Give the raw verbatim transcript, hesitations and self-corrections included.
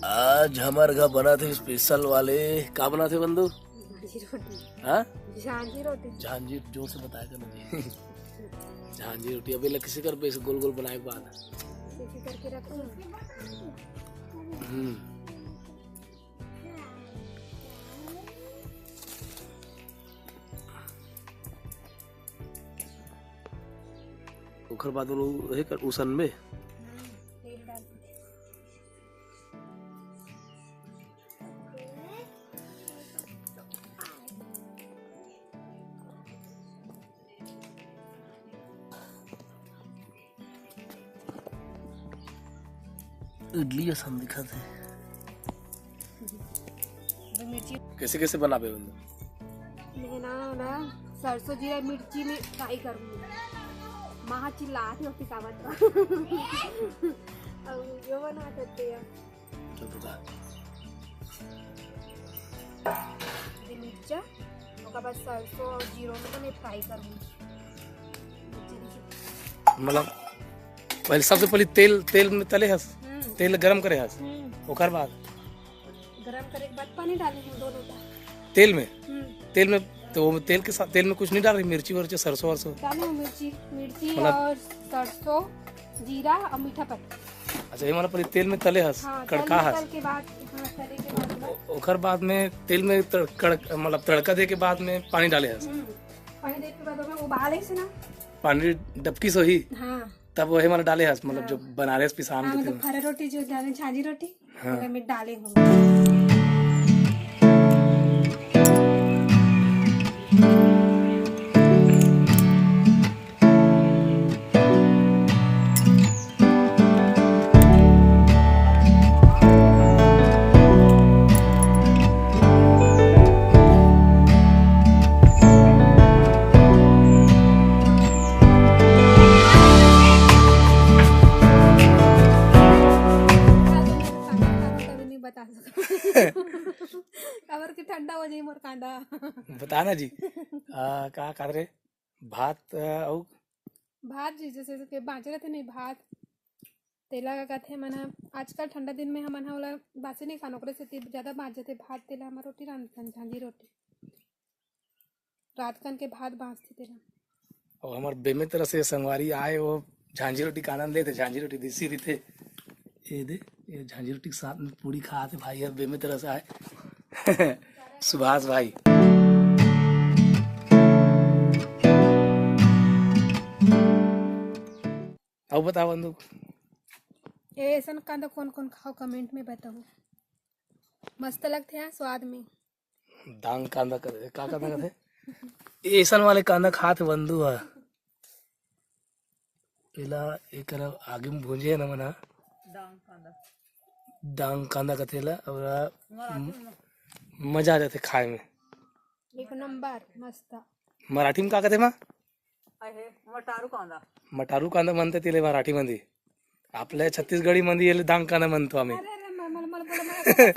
आज हमर घर बनत हे स्पेशल वाले, का बनत हे बंधु? झांझी रोटी। हाँ? झांझी रोटी। झांझी, जोर से बताया कर ना जी। झांझी रोटी, अब एला कइसे करबे, गोल गोल बनाए के बाद? ऐसे करके रखो। हम्म। ओकर बाद वो लोग हे कर उसन में। हम्म, तेल डाल दे। इडली असन दिखत हे। दो मिर्ची। कइसे कइसे बनाबे ओला? मैं ना, ना सरसों जीरा मिर्ची में फ्राई करूँगी। माँ चिल्लात हे, पिसावत बा। अब यो बना सकते हैं। चल रुका। ये मिर्चा, ओकर बाद सरसों और जीरो में तो मैं फ्राई करूँगी। मतलब पहले, सबसे पहले तेल, तेल में तले हस, हम्म। तेल गरम करे हस, हम्म। ओकर बाद गरम करे के बाद पानी डाले हैं दो लोटा। तेल में? हम्म। तेल में, तो वो तेल के साथ, तेल में कुछ नहीं डाल रही, मिर्ची वर्ची, सरसों वरसों? डाले हूँ मिर्ची, मिर्ची मतलब और सरसों, जीरा और मीठा पत्ता। अच्छा, ये मतलब पहले तेल में तले हस, हाँ, कड़का तेल में हस। तल के बाद, हाँ, तले के बाद में। ओ-, ओकर बाद में तेल में तड़-, कड़-, मतलब तड़का दे के बाद में पानी डाले हस। हम्म। पानी दे के बाद ओमे उबाले से ना। पानी डबकी सोही। हाँ। तब वही मतलब डाले हस, मतलब हाँ। जो बनारस पिसान हाँ, के मतलब तेल। फरा रोटी जो डाले, झांझी रोटी, हाँ। ओकरा में डाले हूँ। अभी नहीं बता सकता। काबर के ठंडा हो जाई मोर कांदा। बता ना जी। आ, का खात रे? भात, आ, अउ? भात जी, जैसे के बांचे रहिथे नहीं भात, तेला का कथे मन ह, आजकल ठंडा दिन में हमन ह ओला बासी नहीं खान, ओकरे सेती ज्यादा बांच जथे भात, तेला हमर रोटी रांधथन, झांझी रोटी। रात कन के भात बांचथे तेला। अउ हमर बेमेतरा से संगवारी आए, वो झांझी रोटी का आनंद लेथे, झांझी रोटी देसी रहिथे। ये दे, ये झांझी रोटी के साथ में पूरी खात हे भाई, अब बेमेतरा से आए। सुभाष भाई। अउ बता बंधु। ए, ऐसन कांदा कौन कौन खाओ, कमेंट में बताओ। मस्त लगथे यार स्वाद में। दांग कांदा कर, का कांदा करथे? ए, ऐसन वाले कांदा खात बंधु ह। एला एकर आगे में भूंजे हे ना मना। दांग कांदा। दांग कांदा कथे एला, अउ मराठी म-, में। मजा आ जाथे खाए में। एक नंबर, मस्त। मराठी में का कथे माँ? आहे, मटारू कांदा। मटारू कांदा मनथे तेले मराठी मंदी। आपले छत्तीसगढ़ी मंदी एले दांग कांदा मनतो आम्ही। अरे, अरे, मला, मला, मला, मला, मला समज